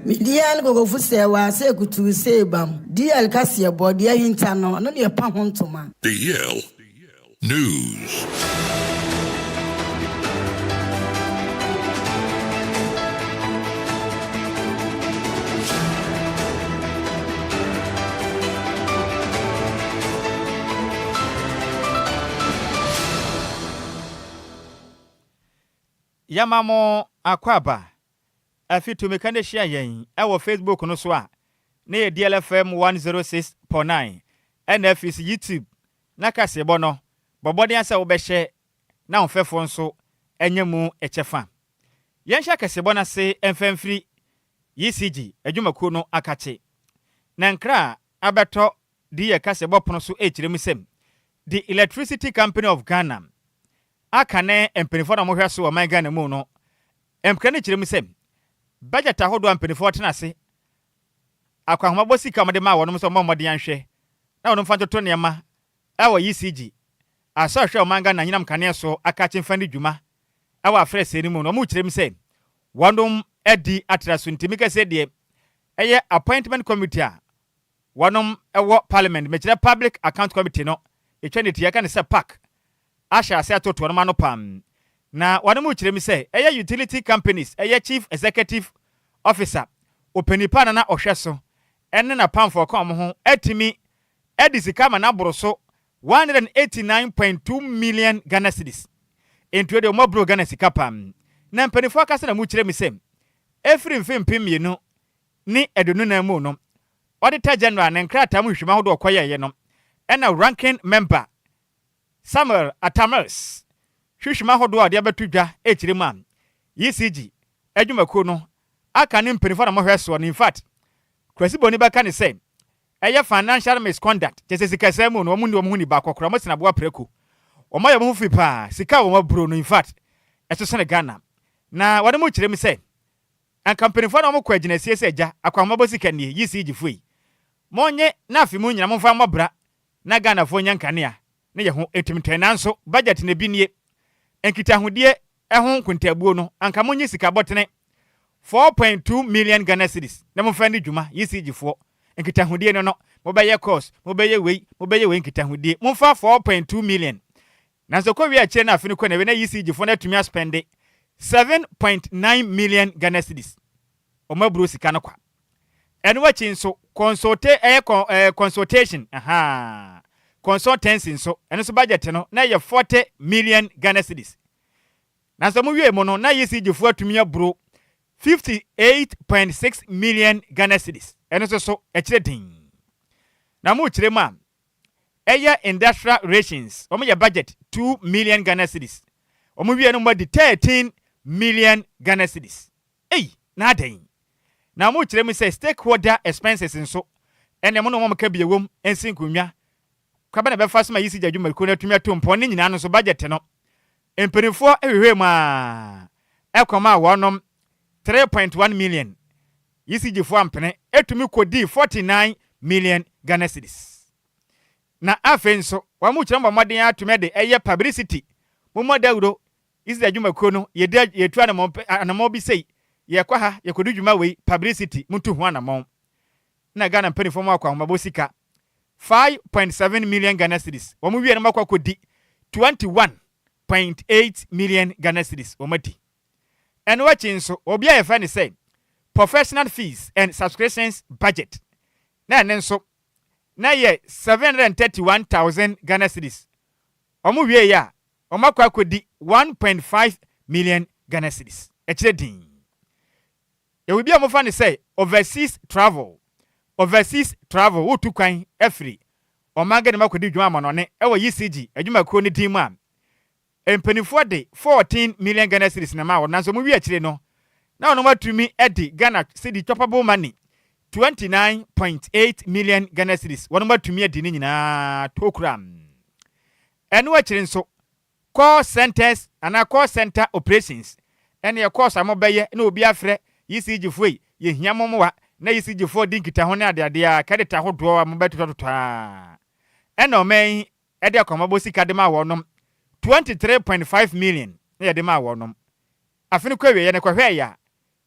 Media ne kokofo sɛ wɔ ase kutu sɛ bam. DL kaseɛ bɔ deɛ hinta no, ɔno ne ɛpa ho ntoma. DL News. Yɛma mo akwaaba. Afi tumi ka ne hyia yɛn ɛwɔ Facebook no so a ne yɛ DLFM 106.9, ɛna afi so YouTube na kaseɛbɔ no, bɔ mmɔden sɛ wobɛhyɛ na wo mfɛfoɔ nso anya mu ɛkyɛfa. Yɛnhyɛ kaseɛbɔ no ase mfɛmfiri ECG adwumakuo no akakye. Na nkra a abɛtɔ de yɛ kaseɛbɔ pono so ɛkyerɛ mu sɛm The Electricity Company of Ghana aka ne mpanimfoɔ na wɔhwɛ so wɔ ɔman Ghana mu no, nkra no kyerɛ mu sɛ budget ahodoɔ a mpanimfoɔ tena ase akwanhomabɔ sika a wɔde maa wɔn sɛ wɔmmɔ mmɔden anhwɛ na wɔn mfa ntoto nneɛma ɛwɔ ECG asɔhwɛ ɔman Ghana nyinam kanea so akakye mfa ne dwuma ɛwɔ afrɛsɛ no mu no, wɔn kyerɛ mu sɛ wɔnom adi atra so. Ntumi kɛseɛ deɛ ɛyɛ appointment committee a wɔnom ɛwɔ parliament, mekyerɛ Public Account Committee no, ɛtwa ne tia ka ne sɛ PAC, ahyɛ ase atoto wɔnom ano pam. Na wɔnom kyerɛ mu sɛ ɛyɛ utility companies, ɛyɛ chief executive officer, ɔpanipa na na ɔhwɛ so ɛne n'apamfoɔ ka wɔn ho atumi ɛde sika ma n'aboro so 189.2 million Ghana cedis. Ntuo deɛ, wɔn aburo Ghana sika pam. Na mpanimfoɔ akasa na mu kyerɛ mi sɛ efiri mfe 2024 mu no, Auditor General ne nkrataa mu nhwehwɛmu ahodoɔ ɔkɔyɛeɛ no, ɛna ranking member Samuel Atta Mills hwehwɛmu ahodoɔ a ɔde abɛto dwa ɛkyerɛ mu a ECG adwumakuo no aka ne mpanimfoɔ na wɔhwɛ soɔ no, in fact, Kwasi Boni bɛka ne sɛ ɛyɛ financial misconduct, kyɛ sɛ sikasɛm mu no, wɔn ni wɔn ho ni baako koraa, wɔn sena aboa prɛko, wɔn ayɛ wɔn ho fi paa. Sika a wɔn aburo no, in fact, ɛso sene Ghana. Na wɔde mu kyerɛ mu sɛ anka mpanimfoɔ na wɔn kɔ agyinasie sɛ agya akwanmabɔ sika nie, ECG foɔ yi mɔnye na afi mu nyina momfa mmɔbra na Ghanafoɔ nya nkanea ne yɛ ho etum tɛn. Nanso budget na bi nie, nkitahodie ɛho nkontabuo no, anka monye sika bɔtene 4.2 million Ghana cedis na momfa ne dwuma. ECG foɔ nkitahodie no, mobɛyɛ course, mobɛyɛ wei, mobɛyɛ wei, nkitahodie, momfa 4.2 million. Nanso kɔ wie akyire no, afe no kɔ na wei na ECG foɔ no atumi aspend 7.9 million Ghana cedis. Ɔmo aburo sika no kwa. Ɛno akyi nso, consulte ɛyɛ con consultation, aha, consultancy nso, ɛno nso budget no na ɛyɛ 40 million Ghana cedis. Nanso mo wie mu no, na ECG foɔ atumi aburo 58.6 million Ghana cedis. Ɛno nso so ɛkyerɛ din na mo kyerɛ mu a ɛyɛ industrial relations, wɔn yɛ budget 2 million Ghana cedis. Wɔn wie no, mo adi 13 million Ghana cedis. Ei, na adan na mo kyerɛ mu sɛ stakeholder expenses nso, ɛnna mo na wɔn ka bi ewom nsi nkonnwa kwaba na bɛfa so ma ECG adwumakuo no atumi ato mpɔn ne nyinaa no nso, budget no mpanimfoɔ hwehwɛ mu a ɛkɔm a wɔnom 3.1 million. ECG foɔ ampene etumi kɔdii 49 million Ghana cedis. Na afei nso wɔn mo kyerɛ mbɔ mmɔden atumi de ɛyɛ publicity, mo mmɔ dawuro ECG adwumakuo no, yɛdi yɛtu anamɔ anamɔ bi sei, yɛkɔ ha, yɛkɔdi dwuma wei, publicity muntu ho anamɔ. Na Ghana mpanimfoɔ mu akɔ ahomabɔ sika 5.7 million Ghana cedis. Wɔn wie no, mo akɔ akɔdi 21.8 million Ghana cedis wɔn adi. Ɛno akyi nso, obi a yɛfrɛ no sɛ professional fees and subscriptions budget, na ɛne nso na yɛ 731,000 Ghana cedis. Wɔn wie yɛ a, wɔn akɔ akɔdi 1.5 million Ghana cedis. Ɛkyerɛ din ewu bi a wɔfa no sɛ overseas travel. Overseas travel, wotu kwan afiri ɔman Ghana mu akɔdi dwuma amanɔne ɛwɔ ECG adwumakuo no din mu a, mpanimfoɔ de 14 million Ghana cedis na ma wɔn. Nanso wɔn wi akyire no, na wɔn atumi de Ghana cedi choppable money 29.8 million Ghana cedis, wɔn atumi adi ne nyinaa tokura. Ɛno akyire nso, call centers anaa call center operations, ɛne yɛ calls a mobɛyɛ na obi afrɛ ECG foɔ yi, yɛhia mo mmoa na ECG foɔ di nkitaho ne adeadeɛ a credit ahodoɔ a mobɛtotɔtotɔ a, ɛna ɔman yi ɛde akɔmabɔ sika de ma wɔnom 23.5 million na yɛde ma wɔnom. Afe no kɔ awieɛ no, kɔhwɛ yɛ a,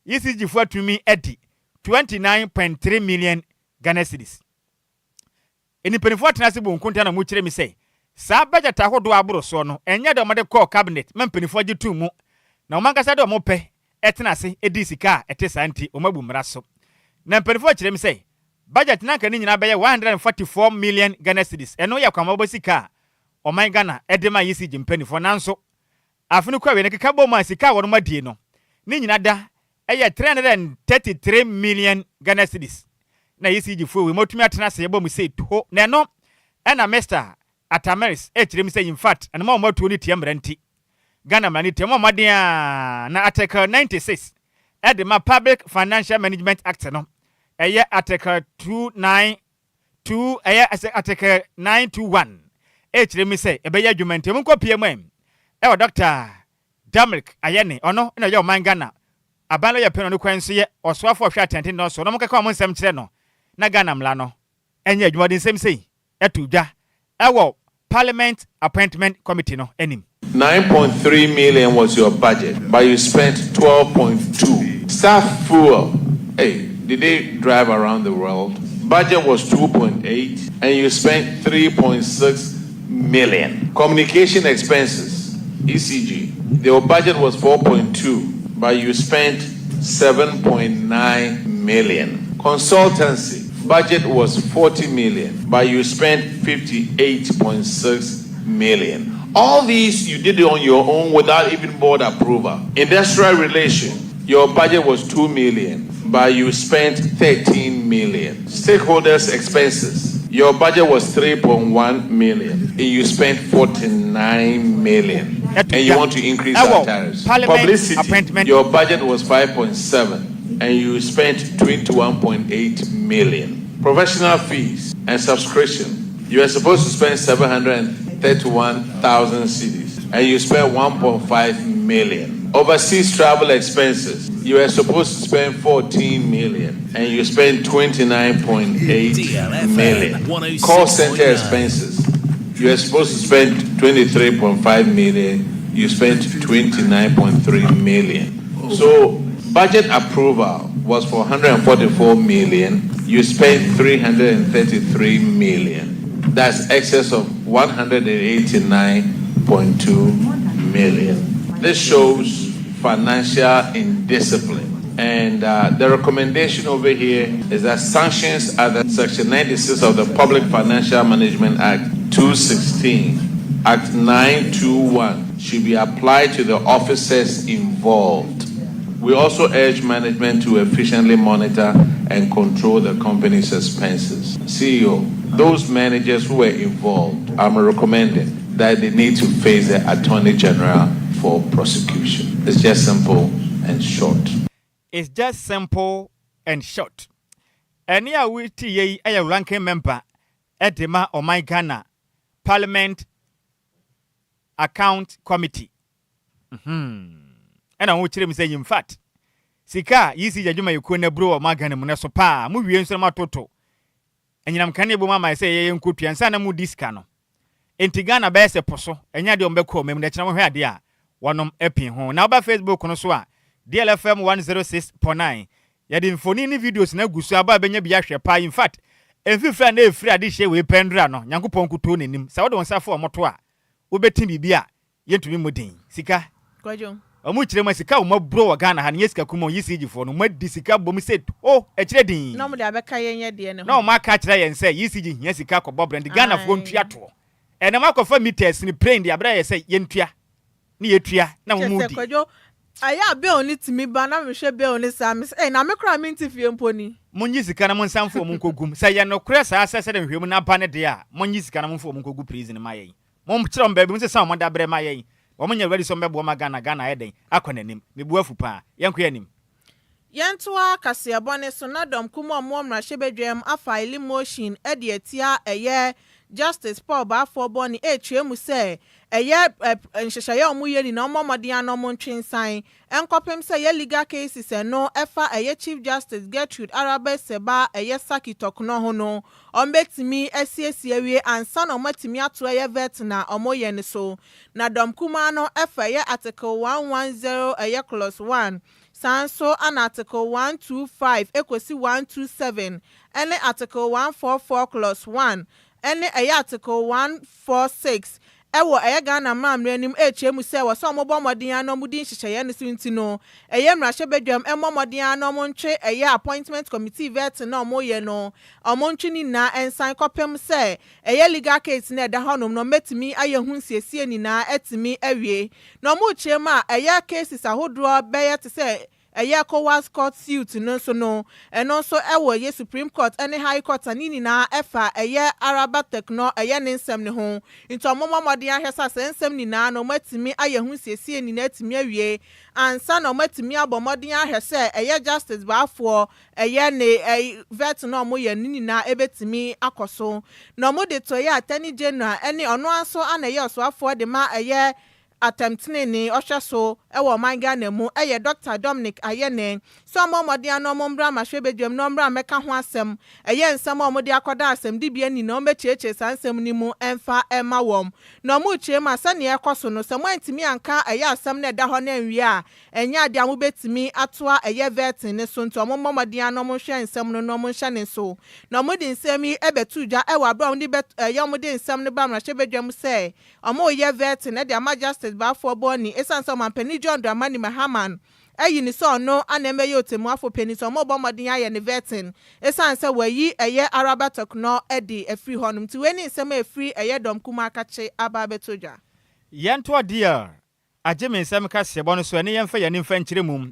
ECG foɔ atumi adi 29.3 million Ghana cedis. Mpanimfoɔ atena ase bu nkonta na wɔkyerɛ mi sɛ saa budget ahodoɔ aboro soɔ no, ɛnyɛ dɛ wɔde kɔɔ cabinet ma mpanimfoɔ gye tum mu na wɔn ankasa de wɔn pɛ ɛtena ase edi sika a ɛte saa, nti wɔn abu mmara so. Na mpanimfoɔ kyerɛ mi sɛ budget nanka ne nyinaa bɛyɛ 144 million Ghana cedis. Ɛno yɛ kwanmabɔ sika a ɔman Ghana ɛde ma ECG mpanimfoɔ, nanso afe no kɔ awie no, keka bɔ mu a, sika a wɔn adie no ne nyinaa da ɛyɛ 333 million Ghana cedis. Na ECG foɔ wei mɔtumi atena ase yɛbɔ mu sɛ to na ɛno ɛna Mr Atta Mills ɛkyerɛ mu sɛ in fact, ɛnoma wɔn atuo no tia mmara, nti Ghana mmara no tia mu ɔmɔden a na Article 96 ɛde ma Public Financial Management Act no, ɛyɛ Article 292, ɛyɛ Article 921, ɛkyerɛ mu sɛ ɛbɛyɛ adwuma. Nti mu nkɔ pie mu ɛwɔ Dr Dominic Ayine, ɔno ɛna ɔyɛ ɔman Ghana aban no yɛ pɛn, ɔno kwan nso yɛ ɔsoafo ɔhwɛ atɛnten no so, na ɔmo kɛkɛ ɔmo nsɛm kyerɛ no na Ghana mmara no ɛnyɛ adwumaden. Nsɛm sei ɛto dwa ɛwɔ Parliament Appointment Committee no anim. 9.3 million was your budget, but you spent 12.2. Staff fuel, hey, did they drive around the world? Budget was 2.8 and you spent 3.6 million. Communication expenses, ECG, your budget was 4.2, but you spent 7.9 million. Consultancy, budget was 40 million, but you spent 58.6 million. All these you did it on your own without even board approval. Industrial relation, your budget was 2 million, but you spent 13 million. Stakeholders expenses, your budget was 3.1 million, and you spent 49 million. And you want to increase our tariffs. Parliament Publicity, appointment. Your budget was 5.7 and you spent 21.8 million. Professional fees and subscription, you were supposed to spend 731,000 cedis and you spent 1.5 million. Overseas travel expenses, you were supposed to spend 14 million and you spent 29.8 DLFM million. Call center 106.9. expenses, you were supposed to spend 23.5 million, you spent 29.3 million. So budget approval was for 144 million, you spent 333 million. That's excess of 189.2 million. This shows financial indiscipline. And the recommendation over here is that sanctions under Section 96 of the Public Financial Management Act 216, Act 921, should be applied to the officers involved. We also urge management to efficiently monitor and control the company's expenses. CEO, those managers who were involved, I'm recommending that they need to face the Attorney General for prosecution. It's just simple and short. It's just simple and short. Ɛne a wotie yi yɛ ranking member ɛde ma ɔman Ghana Parliament Account Committee. Ɛna wɔn kyerɛ mu sɛ in fact, sika a ECG adwumayɛkuo no aburo wɔ ɔman Ghana mu no so paa, mo wie nso na moatoto anyinam kanea bom ama sɛ yɛyɛ nkotua nsa na modi sika no. Enti Ghana bɛyɛ sɛ po so ɛnyɛ adeɛ ɔmbɛkɔ ɔma mu na ɛkyerɛ mohwɛ adeɛ a wɔnom apii ho. Na woba Facebook no so a, DLFM 106.9, yɛde mfoni ne videos na agu so aba a bɛnya bi ahwɛ paa. In fact, mfifiri a na ɛfiri ade hyɛ wei pɛndra no, Nyankopɔn nkutoo n'anim sɛ wode wo nsa fa ɔmo to a, wobɛti biribi a yɛntumi mu den sika. Kwadwo. Ɔmo kyerɛ mu a, sika a ɔmo aburo wɔ Ghana ha no nyɛ sika kuma. ECG foɔ no, ɔmo adi sika bom sɛ o ɛkyerɛ din. Na ɔmo de abɛka yɛn yɛ deɛ ne Na ho. ɔmo aka kyerɛ yɛn sɛ ECG hia sika kɔbɔ brɛ, nti Ghanafoɔ Aye. ntua toɔ. Ɛnam akɔfa meters ne plane de abrɛ yɛ sɛ yɛntua ne yɛtua na mo mu Kyerɛ sɛ di. Kwadwo, ayɛ a bill ne tumi ba na mehwɛ bill ne saa me sɛ ɛy na me koraa mente fie mpo ni. Monyi sika na monsan fo ɔmo nkɔgum. Sɛ yɛ nokorɛ saa sɛ sɛde nhwɛmu no aba ne deɛ a, monyi sika na momfa ɔmo nkɔgu prison ma yɛn. Monkyerɛ ɔmo baabi, monsesa ɔmo dabrɛ ma yɛn. Ɔmo nyɛ ready sɛ ɔmo bɛboa ma Ghana ayɛ dɛn akɔ n'anim. Mebu afu paa, yɛnkɔ yɛn anim. Yɛntoa kaseɛbɔ ne so na dɔm kum a ɔmo mmarahyɛbadwam afile motion de atia ɛyɛ Justice Paul Baffoe Bonnie, ɛrekyerɛ mu sɛ ɛyɛ ɛ nhyehyɛeɛ a wɔyɛ nyinaa, ɔmmɔ mmɔden ano ɔmo ntwe nsan nkɔpem sɛ ɛyɛ legal cases ɛno ɛfa ɛyɛ Chief Justice Gertrude Araba Esaaba ɛyɛ Sackey Torkornoo ho no, ɔmbɛtumi asiesie awie ansa na ɔmatumi ato ɛyɛ vet na ɔmoyɛ no so. Na dɔm kumaa no ɛfa ɛyɛ Article 110 ɛyɛ clause 1. Saa nso ana Article 125 ekosi 127 ɛne Article 144 clause 1 ɛne ɛyɛ Article 146 ɛwɔ ɛyɛ Ghana mmarammara anim ɛrekyerɛ mu sɛ wɔsɛ ɔmo bɔ mmɔden ano ɔmo di nhyehyɛeɛ no so. Nti no ɛyɛ mmarahyɛbadwam ɛmmɔ mmɔden ano ɔmo ntwe ɛyɛ Appointment Committee vetting na ɔmo yɛ no, ɔmo ntwe ne nyinaa ɛnsan kɔpem sɛ ɛyɛ legal case na ɛda hɔnom no ɔmɛtumi ayɛ ho nsiesie nyinaa ɛtumi awie. Na ɔmo kyerɛ mu a, ɛyɛ cases ahodoɔ bɛyɛ te sɛ ɛyɛ ECOWAS court suit no nso no, ɛno nso ɛwɔ yɛ Supreme Court ɛne High Court a ne nyinaa ɛfa ɛyɛ Araba Torkornoo ɛyɛ ne nsɛm ne ho. Nti ɔmo mmɔden ahwɛ sɛ asɛ nsɛm nyinaa no ɔmo atumi ayɛ ho nsiesie nyinaa atumi awie ansa na ɔmo atumi abɔ mmɔden ahwɛ sɛ ɛyɛ Justice Baafoɔ ɛyɛ ne ɛyɛ vet na ɔmo yɛ ne nyinaa ɛbɛtumi akɔ so. Na ɔmo de to ɛyɛ Attorney General ɛne ɔno nso ana ɛyɛ ɔsoafoɔ de ma ɛyɛ atɛmtenene ɔhwɛ so ɛwɔ ɔman Ghana mu, ɛyɛ Dr Dominic Ayine, sɛ ɔmo ɔmɔden ano ɔmo mbra mmarahyɛbadwam na ɔmbra mmɛka ho asɛm. Ɛyɛ nsɛm a ɔmo de akɔda asɛmdibea nyinaa, ɔmo bɛkyerɛkyerɛ saa nsɛm no mu ɛmfa ɛma wɔm. Na ɔmo kyerɛ mu a, sɛnea ɛkɔ so no, sɛ mo antumi anka ɛyɛ asɛm no ɛda hɔ no anwie a, ɛnyɛ adeɛ a mobɛtumi atoa ɛyɛ vetting ne so. Nti ɔmo mmɔmɔden ano ɔmo nhwɛ nsɛm no na ɔmo nhyɛ ne so. Na ɔmo de nsɛm yi ɛbɛto dwa ɛwɔ abere a ɔmo de bɛ ɛyɛ ɔmo de nsɛm no ba mmarahyɛbadwam sɛ ɔmo yɛ vetting ɛde ama Justice Baafoɔ Bɔɔni, esiane sɛ ɔmampanin John Dramani Mahama ayi ne sɛ ɔno ana ɛmɛyɛ otemmuafo panin, sɛ ɔmo bɔ mmɔden ayɛ ne vetting esiane sɛ wɔayi ɛyɛ Araba Torkornoo ɛde afiri hɔnom. Nti wei ne nsɛm a efiri ɛyɛ dɔm kum akakye aba abɛto dwa. Yɛntoa deɛ agye me nsɛm kaseɛbɔ no so ɛne yɛmfa yɛne mfa nkyerɛ mu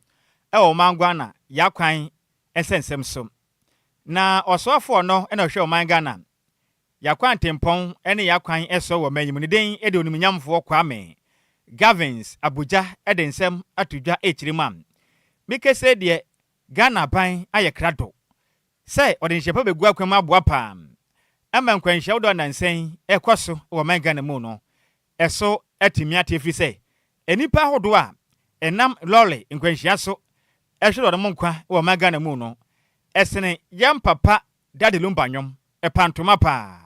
ɛwɔ ɔman Ghana yɛakwan ɛsɛnsɛm so. Na ɔsoafoɔ no ɛna ɔhwɛ ɔman Ghana yɛakwan tempɔn ne yɛakwan ɛsɔ wɔ ɔman yi mu, ne den de Onimnyamfoɔ Kwame Gavins Abuja de nsɛm ato dwa ɛkyerɛ mu a mekese deɛ Ghana aban ayɛ krado sɛ ɔde nhyɛpa bɛgu akwan mu aboa paa ama nkwanhyia wodɔ nansɛn ɛkɔ so wɔ ɔman Ghana mu no ɛso atumi ate, ɛfiri sɛ nnipa ahodoɔ a ɛnam lɔre nkwanhyia so ɛhwere wɔn nkwa wɔ ɔman Ghana mu no ɛsene yɛn papa Daddy Lumba nnwom ɛpa ntoma paa.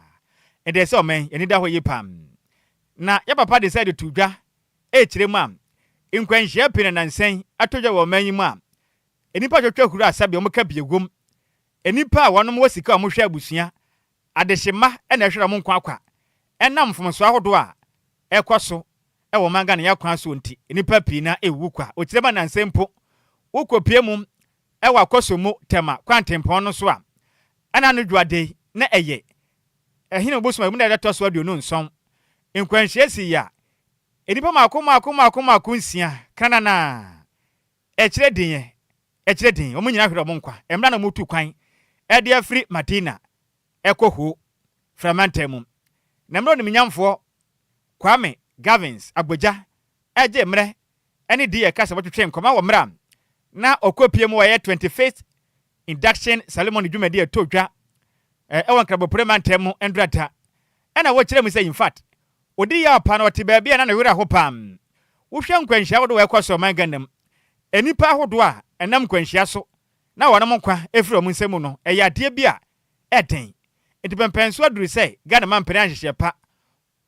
Ɛdeɛ sɛ ɔman yɛni da hɔ yie paa na yɛ papa de sɛ de to dwa ɛrekyerɛ mu a, nkwanhyia pii na nansɛn atɔ dwa wɔ ɔman yi mu a nnipa twɛtwɛ huru a sɛdeɛ wɔn ka biegom, nnipa a wɔnom wɔ sika a wɔhwɛ abusua adehyema ɛna ɛhwere wɔn nkwa akwa ɛnam mfomsoɔ ahodoɔ a ɛkɔ so ɛwɔ ɔman Ghana yɛ kwan so nti nnipa pii na ɛwu kwa. Ɔkyerɛ mu nansɛn mpo wokɔpie mu ɛwɔ akɔso mu Tɛma kwantempɔn no so a ɛna no dwade na ɛyɛ ɛhene bosom mu na ɛdɛtɔ so 27, nkwanhyia si yi a nnipa mako mako mako mako 6 kanana ɛkyerɛ den ɛkyerɛ den wɔn nyinaa hwere wɔn nkwa mmerɛ na wɔtu kwan ɛde afiri Madina ɛkɔ Ho Framantam mu. Na mmerɛ onimnyamfoɔ Kwame Gavins Agbogya ɛgye mmerɛ ɛne di ɛka sɛ wɔtwetwe nkɔmɔ wɔ mmerɛ a na ɔkɔ mu wɔyɛ 25th induction ceremony dwumadi ɛtɔ dwa ɛwɔ Nkrabopore mantam mu ndurata, ɛna wɔkyerɛ mu sɛ in fact odi yɛ apa na ɔte baabi a na ne werɛ aho pam. Wohwɛ nkwanhyia ahodoɔ a ɛkɔ so ɔman Ghana mu, nnipa ahodoɔ a ɛnam nkwanhyia so na wɔn nkwa efiri wɔn nsam no, ɛyɛ adeɛ bi a ɛden. Nti pɛmpɛnso aduru sɛ Ghana mampanin ahyehyɛ pa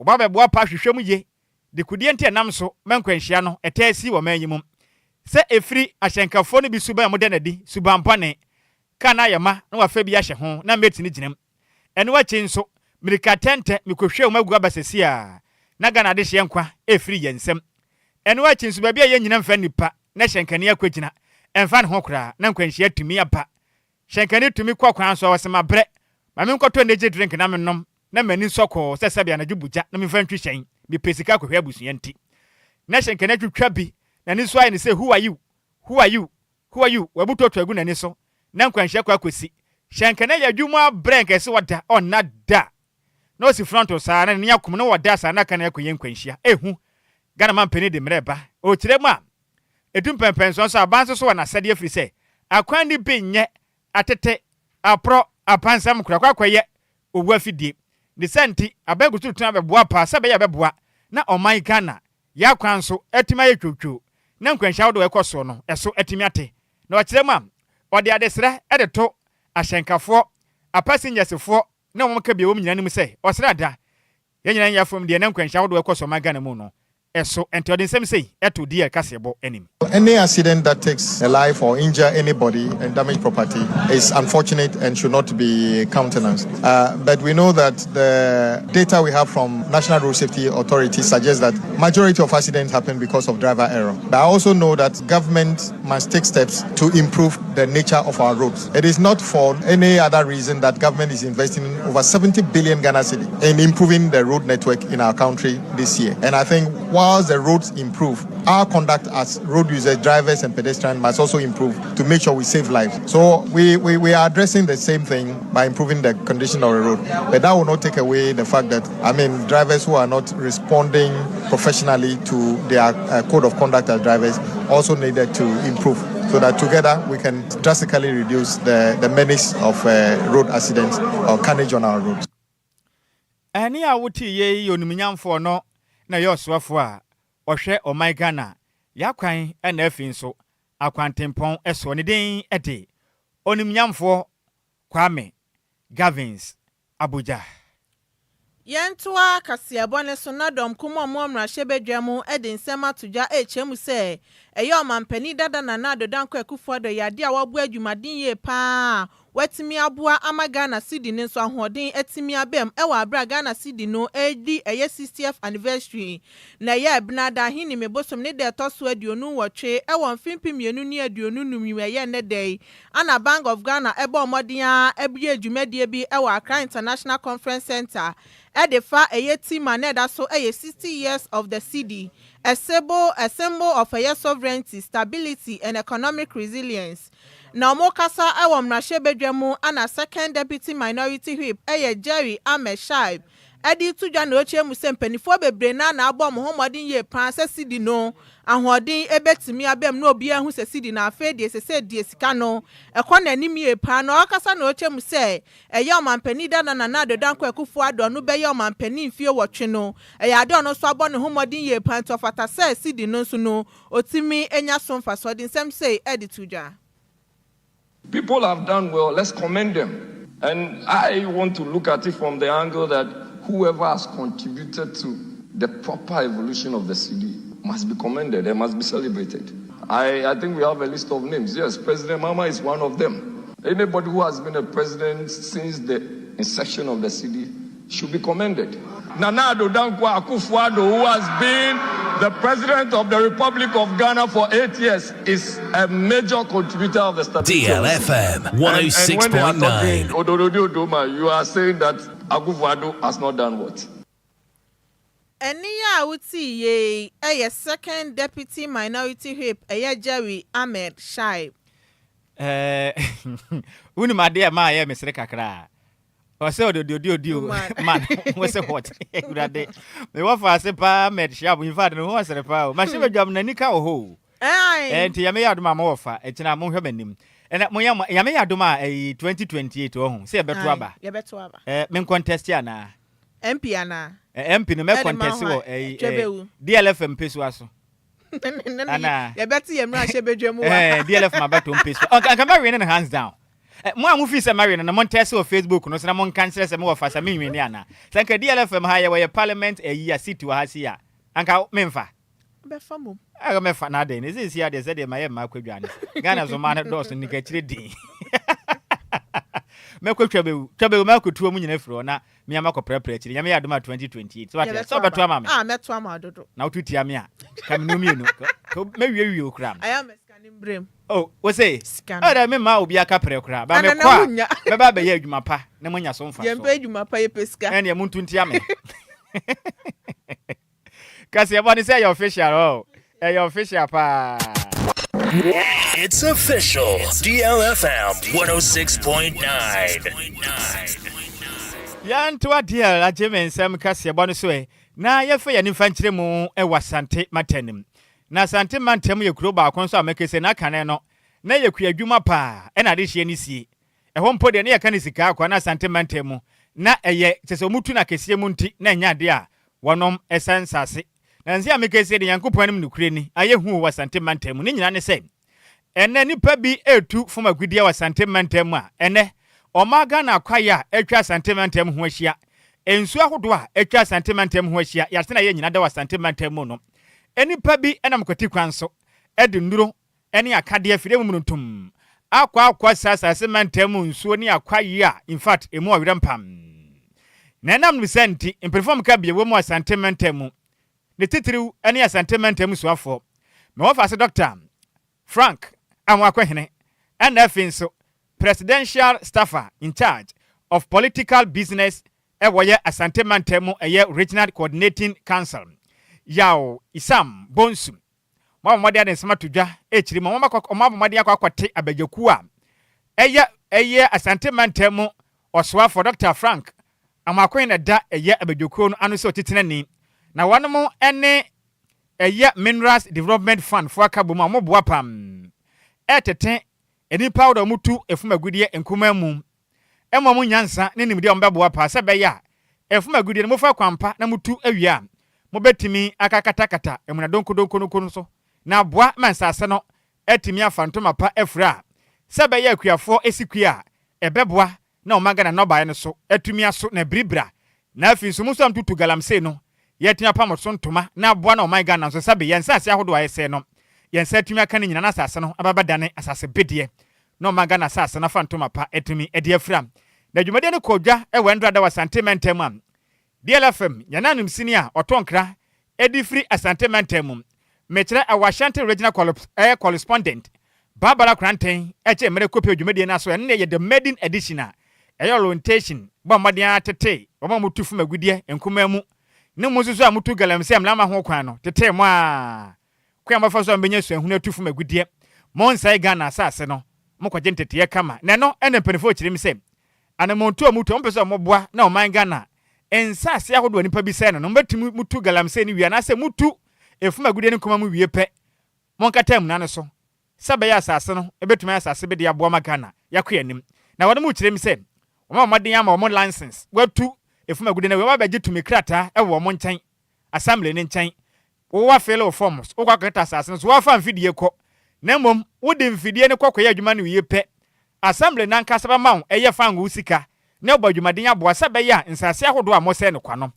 ɔba bɛboa pa ahwehwɛ mu yie de kudie nti ɛnam so ma nkwanhyia no ɛtɛ si wɔ man yi mu, sɛ efiri ahyɛnkafoɔ no bi suban a wɔda n'adi, suban bɔne kaa na ayɛ ma na wafa bi ahyɛ ho na mate no gyina mu. Ɛno akyi nso mirika tɛntɛ mekɔhwɛ wɔn agu aba sɛsi a na Ghana adehyeɛ nkwa efiri yɛn nsam. Ɛno akyi nso baabi a yɛn nyina mfa nipa na hyɛnkani akɔgyina ɛmfa ne ho koraa na nkwanhyia tumi aba. Hyɛnkani tumi kɔ kwan so a wɔsɛ mabrɛ, ma menkɔtɔ energy drink na menom na m'ani nsɔ kɔɔ sɛ sɛbi anadwo bugya na memfa ntwi hyɛn, mepɛ sika akɔhwɛ abusua. Nti na hyɛnkani atwitwa bi n'ani so ayɛ ne sɛ "Who are you? Who are you? Who are you?" Wabutoto agu n'ani so na nkwanhyia kɔ akɔsi. Hyɛnkani ayɛ adwuma abrɛ nkɛse wɔda ɔnna da na ɔsi front saa na ne akom na wɔda saa na aka na akɔyɛ nkwanhyia ehu. Ghana mampanin de mmerɛ ba ɔkyerɛ mu a edu mpɛmpɛnsoɔ nso aban nso so wɔ n'asɛdeɛ, firi sɛ akwan ne bi nyɛ atete aporɔ apansam korakora akɔyɛ owu afidie ne sɛ. Nti aban kutu tena bɛboa paa sɛ bɛyɛ bɛboa na ɔman Ghana yɛ akwan so atumi ayɛ twotwo na nkwanhyia ahodoɔ ɛkɔ soɔ no ɛso atumi ate. Na ɔkyerɛ mu a, ɔde adesrɛ ɛde to ahyɛnkafoɔ, apassenger na wɔn ka bi wɔn nyinaa nim sɛ ɔsrɛ ada yɛn nyinaa yɛ fam deɛ na nkwanhyia ahodoɔ ɛkɔ so ɔman Ghana mu no. So. Ɛnti ɔde nsɛm sei to DL kaseɛbɔ anim. Any accident that takes a life or injure anybody and damage property is unfortunate and should not be countenanced. But we know that the data we have from National Road Safety Authority suggests that majority of accidents happen because of driver error. But I also know that government must take steps to improve the nature of our roads. It is not for any other reason that government is investing over 70 billion Ghana cedi in improving the road network in our country this year. And I think whilst the roads improve, our conduct as road users, drivers and pedestrians must also improve to make sure we save lives. So we are addressing the same thing by improving the condition of the road. But that will not take away the fact that, I mean, drivers who are not responding professionally to their code of conduct as drivers also needed to improve so that together we can drastically reduce the menace of road accidents or carnage on our roads. Ɛne a wote yie yi, onimnyamfoɔ no na ɛyɛ ɔsoafoɔ a ɔhwɛ ɔman Ghana yɛakwan ɛna afei nso akwantempɔn ɛsoɔ. Ne din ɛde Onimnyamfoɔ Kwame Gavins Abuja. Yɛntoa kaseɛbɔ ne so na dɔm kum a ɔmo mmarahyɛbadwa mu de nsɛm ato dwa ɛrekyerɛ mu sɛ ɛyɛ ɔmampanin dada Nana Addo Dankwa Akufo-Addo yɛ adeɛ a waboa adwumaden yie paa, watumi aboa ama Ghana cedi no nso ahoɔden atumi abam ɛwɔ abere a Ghana cedi no ɛredi ɛyɛ 60th anniversary. Na ɛyɛ Ɛbenada Ahinime bosom ne da ɛtɔ so 28 ɛwɔ 2025 yi, ɛyɛ nnɛ da yi ana Bank of Ghana ɛbɔ mmɔden a ɛbue dwumadie bi ɛwɔ Accra International Conference Center ɛde fa ɛyɛ theme a na ɛda so ɛyɛ 60 years of the cedi, a symbol of ɛyɛ sovereignty, stability and economic resilience. Na wɔn kasa ɛwɔ mmarahyɛbadwa mu ana Second Deputy Minority Whip, ɛyɛ Jerry Ahmed Shaib, ɛde to dwa na ɔkyerɛ mu sɛ mpanimfoɔ bebree na abɔ wɔn ho mmɔden yie paa sɛ cedi no ahoɔden ebetumi abɛm na obiara ho sɛ cedi na afei deɛ sɛ deɛ sika no ɛkɔ n'anim yie paa. Na ɔkasa na ɔkyerɛ mu sɛ ɛyɛ ɔmampanin dada Nana Addo Dankwa Akufo-Addo no bɛyɛ ɔmampanin mfie 8 no, ɛyɛ ade ɔno nso abɔ ne ho mmɔden yie paa, nti ɔfata sɛ cedi no nso no otumi enya so mfasoɔ. De nsɛm sei ɛde to dwa. People have done well, let's commend them. And I want to look at it from the angle that whoever has contributed to the proper evolution of the cedi must be commended and must be celebrated. I think we have a list of names. Yes, President Mahama is one of them. Anybody who has been a president since the inception of the cedi should be commended. Nana Addo Dankwa Akufo-Addo, who has been the president of the Republic of Ghana for 8 years, is a major contributor of the stability. DLFM 106.9. Odorodi you are saying that Akufo-Addo has not done what? Ɛne a wotii yie ɛyɛ Second Deputy Minority Whip, ɛyɛ Jerry Ahmed Shaib. Wonim adeɛ ma ayɛ mesere kakra, ɔsɛ ɔde odi odi o man wo sɛ what? Awurade, mewɔ fa ase paa. Ahmed Shaib, in fact, ne ho ɔsere paa o. Mahyɛ badwam n'ani ka wɔ hɔ o. Nti Yame yɛ adom a mowɔ fa ɛkyina monhwɛ m'anim ɛnɛ moyɛ. Yame yɛ adom a ɛyi 2028 wɔ ho sɛ yɛbɛto aba. Yɛbɛto aba. Men contest anaa? MP anaa? MP no mɛ contest wɔ ɛyi DLFM mpesua so. Ana yɛbɛte yɛ mmarahyɛ badwa mu wa DLFM abato mpesua. Nka mɛwin no hands down. Mo a mofi sɛ mɛwin no, montɛse wɔ Facebook no so na monka nkyerɛ sɛ mewɔ fa sɛ menwin ana. Sɛ nka DLFM ha yɛwɔ yɛ parliament ayi a seat wɔ ha si a, anka memfa. Bɛfa mom. Aka mɛfa na adɛn ne sɛ si adeɛ sɛdeɛ mayɛ mma akɔdwa ne Ghana so ma no dɔɔso nikakyire din mɛkɔ twa bɛwu, twa bɛwu, mɛkɔtuo mu nyina firi hɔ na mea makɔprɛprɛ akyiri. Nyame yɛ adom a 2028 sɛ wate sɛ wobɛto ama me. Ah, mɛto ama dodo. Na woto tia me a, ka menu mmienu mɛwiewie wo koraa. Ayɛ ama sika ne mbrɛm. Oh, wo se Sika no. Ɔdɛ memma obi aka prɛ koraa ba. Ana na mekɔ a wonya. Mɛba abɛyɛ adwuma pa na moanya so mfa so. Yɛmpɛ adwuma pa, yɛpɛ sika. Ɛneɛ monto ntia me. Kaseɛbɔ ne sɛ ɛyɛ official o, ɛyɛ official paa. It's official. DLFM 106.9. Yɛnto adeɛ agye me nsɛm kaseɛbɔ no so ɛ na yɛfa yɛne mfa nkyerɛ mu ɛwɔ Asante mantam. Na Asante mantam yɛ kuro baako nso a mɛka sɛ n'akane no na yɛ kua adwuma paa ɛna adehyeɛ no sie ɛhɔ mpo deɛ ne yɛka no sika akɔ na Asante mantam mu na ɛyɛ kyɛ sɛ ɔmutu no akɛseɛ mu, nti na ɛnyɛ adeɛ a wɔnom ɛsɛ nsase. Na nse a meka sɛ de Nyankopɔn anim nokorɛ ni, ayɛ hu wɔ Asante mantam mu ne nyinaa ne sɛ ɛnɛ nipa bi etu fam agudeɛ wɔ Asante mantam mu a ɛnɛ ɔma Ghana akwaeɛ a atwa Asante mantam ho ahyia, nsuo ahodoɔ a atwa Asante mantam ho ahyia, yɛatena yɛ nyina da wɔ Asante mantam mu no. Nnipa bi nam kwati kwan so de nnuro ne akadeɛ afidie mu mununtum akɔ akɔ sa asase mantam mu nsuo ne akwayi a in fact emu ɔwerɛ mpam. Na ɛnam no saa nti, mpanyinfoɔ a wɔka bea wɔ mu Asante mantam mu, ne titiriw ne Asante mantam soafoɔ, ma wɔfa ase Dɔkta Frank Amoakohene ɛna afei nso Presidential Staffer in charge of Political Business ɛwɔ yɛ Asante mantam mu ɛyɛ Regional Coordinating Council, Yaw Isam Bonsu. Wɔabɔ mmɔden ade nsɛm ato dwa akyiri mu. Wɔabɔ mmɔden akɔ akɔte abadwakuo a ɛyɛ ɛyɛ Asante mantam mu ɔsoafoɔ Dr. Frank Amoakohene na ɛda ɛyɛ abadwakuo no ano sɛ ɔtitenani. Na wɔnom ne ɛyɛ Minerals Development Fund foɔ aka bom a wɔboa pam ɛretete nnipa ahodoɔ a wɔtu efum agudeɛ nkumaa mu ma wɔn nyansa ne nimdeɛ a wɔbɛboa paa sɛ ɛbɛyɛ a efum agudeɛ no mofa kwan pa na motu awie a mobɛtumi akakatakata amuna donkodonkodonko no so na aboa ma nsase no atumi afa ntoma pa afura a sɛ ɛbɛyɛ akuafoɔ si kua a ɛbɛboa na ɔman Ghana nnɔbaeɛ no so atumi aso na abiribira na afei nso mo nso a motutu galamsey no yɛatumi apam so ntoma na aboa na ɔman Ghana nso sɛbe yɛn nsase ahodoɔ a yɛsɛe no yɛn nsa atumi aka ne nyina na asase no aba bɛdane asase bedeɛ na ɔman Ghana asase no afa ntoma pa atumi de afira. Na dwumadie no kɔɔ dwa wɔ Ɛndra da wɔ Asante mantam a DLFM yɛn ananmusini a ɔtɔ nkra de firi Asante mantam mu, mekyerɛ ɛwɔ Ashanti Regional Correspondent Barbara Koranteng kyɛ mmerɛ kɔpie dwumadie no aso ɛno ne yɛ the maiden edition a ɛyɛ orientation bɔ mmɔden ara tetee wɔn a wɔtu fam agudeɛ nkumaa mu ne mo nso so a motu galamsey a mmara mma ho kwan no tetee mo a kwan a mobɛfa so a mobɛnya suahunu atu fam agudeɛ monsɛe Ghana asase no mokɔgye nteteeɛ kama na ɛno ɛna mpanimfoɔ kyerɛ mu sɛ anammɔntuo a motu a mopɛ sɛ moboa na ɔman Ghana nsase ahodoɔ a nnipa bi sɛe no no mobɛtumi mutu galamsey no wie anaasɛ mutu efum agudeɛ no nkuma mu wie pɛ monkata amuna no so sɛ ɛbɛyɛ asase no ɛbɛtumi ayɛ asase bi de aboa ma Ghana yɛakɔ yɛn anim. Na wɔn kyerɛ mu sɛ wɔn a mmɔden ama wɔn license wɔatu efum agudeɛ no awie wɔn abɛgye tumi krataa wɔ wɔn nkyɛn assembly no nkyɛn. Wowɔ fill wo forms wokɔ akɔkata asase no so wɔafa mfidie kɔ na mmom wode mfidie no kɔ kɔyɛ adwuma no wie pɛ assembly nankasa bɛma wo ɛyɛ fango sika na ɛbɔ adwumaden aboa sɛ ɛbɛyɛ a nsase ahodoɔ a mosɛe no kwa no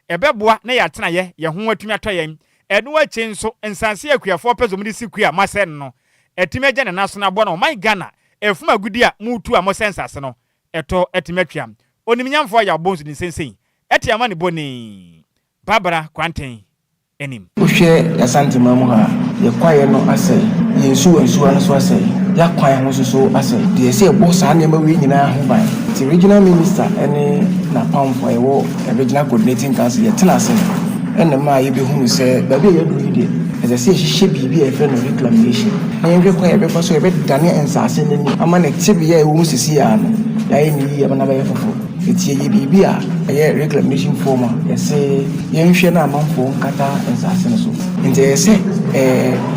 ɛbɛboa na yɛatenayɛ yɛn ho atumi atɔ yɛn. Ɛno akyi nso nsase a akuafoɔ pɛ sɛ wɔde si kua a moasɛe no no atumi agya ne nan so no aboa na ɔman Ghana ɛfum agudie a motu a mosɛe nsase no ɛtɔ atumi atwa. Onimnyamfoɔ a yɛabɔ nso de nsensɛn ɛte ama ne bɔne Barbara Kwanten anim. Wohwɛ y'Asanteman mu ha a, yɛ kwaeɛ no asɛe, yɛn nsuwa nsuwa no nso asɛe, y'akwan ho nso so asɛe. Deɛ ɛsɛ yɛbɔ saa nneɛma wei nyinaa ho ban. Nti Regional Minister ne n'apamfoɔ a yɛwɔ Regional Coordinating Council yɛtena ase no na ɛmaa yɛbɛhunu sɛ baabi a yɛaduru yi deɛ, ɛsɛ sɛ yɛhyehyɛ biribi a yɛfrɛ no reclamation na yɛnhwɛ kwan a yɛbɛfa so a yɛbɛdane nsaase no ani ama ne tebea a ɛwɔ mu seesei ara no, yɛayɛ no yie ama no abɛyɛ foforɔ. Enti yɛyɛ biribi a ɛyɛ reclamation form a yɛse yɛnhwɛ na amanfoɔ nkata nsaase no so. Nti ɛyɛ sɛ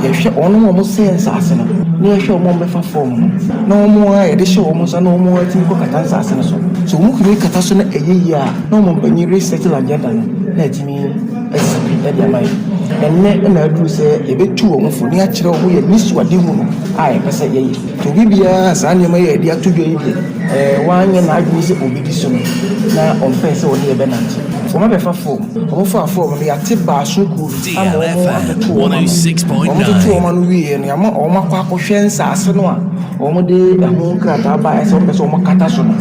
yɛhwɛ wɔn a wɔsɛe nsaase no na yɛhwɛ wɔn a wɔbɛfa form no na wɔn a yɛde hyɛ wɔn nsa na wɔn atumi kɔ kata nsaase no so. So wɔn tumi kata so na ɛyɛ yie a na wɔn mpanyin resettle agenda no na atumi asi pi de ama yɛn. Ɛnnɛ na aduru sɛ yɛbɛtu wɔn fo na yɛakyerɛ wɔn yɛn anisoadehu no a yɛpɛ sɛ yɛyɛ. Nti obi biara a saa nneɛma yi a yɛde ato dwa yi deɛ, ɛɛ wanyɛ n'adwene sɛ obedi so no, na ɔmpɛɛ sɛ ɔne yɛn bɛnante. Wɔabɛfa fɔɔm. Wɔfaa fɔɔm no, yɛate baason kuo bi ama wɔatoto wɔn ano. Wɔtoto wɔn ano wieeɛ no, yɛama wɔakɔ akɔhwɛ nsaase no a wɔde ɛho nkrataa baeɛ sɛ wɔpɛ sɛ wɔkata so no.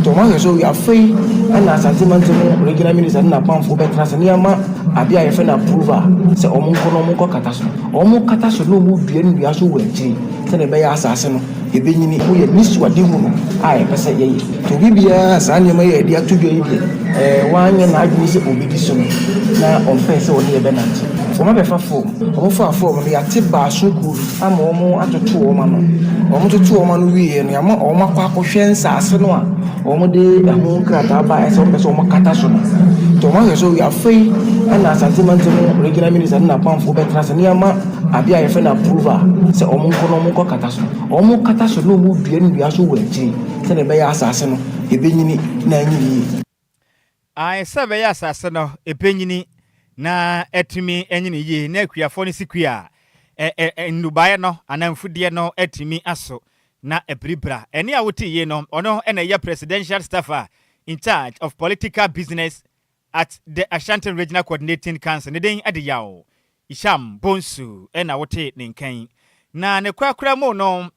Nti wɔahwɛ so wie. Afei na Asante Mantam Regional Minister ne n'apamfoɔ bɛtena ase na yɛama adeɛ a yɛfrɛ no approval sɛ wɔnkɔ na wɔnkɔkata so. Wɔkata so na wɔdua nnua nso wɔ akyire. Sɛnea ɛbɛyɛ a asase no ɛbɛnyini. Ho yɛn anisoadehu no a yɛpɛ sɛ yɛyɛ. Nti obi biara a saa nneɛma yi a yɛde ato dwa yi deɛ, ɛɛ wanyɛ n'adwene sɛ ɔbɛdi so no, na ɔmpɛɛ sɛ ɔne yɛn bɛnante. Wɔabɛfa fɔɔm. Wɔfaa fɔɔm no, yɛate baason kuo bi ama wɔatoto wɔn ano. Wɔtoto wɔn ano wieeɛ no, yɛama wɔakɔ akɔhwɛ nsaase no a wɔde ɛho nkrataa baeɛ sɛ wɔpɛ sɛ wɔkata so no. Nti wɔahwɛ so wie. Afei na Asante Mantam Regional Minister ne n'apamfoɔ bɛtena ase na yɛama Adeɛ a yɛfrɛ no approval sɛ wɔn nkɔ na wɔn nkɔ kata so. Wɔn kata so na wɔn dua nnua nso wɔ akyire sɛdeɛ ɛbɛyɛ asase no ɛbɛnyini na anyini yie. Ae, sɛ ɛbɛyɛ asase no ɛbɛnyini na atumi anyini yie na akuafoɔ no si kua a, ɛ, ɛ, nnubaeɛ no anaa mfudeɛ no atumi aso na abiribira. Ɛnne a wote yie no, ɔno na ɛyɛ Presidential Staffer in charge of Political Business at the Ashanti Regional Coordinating Council. Ne din de Yaw. Isham Bonsu na wote ne nka yi. Na ne korakora mu no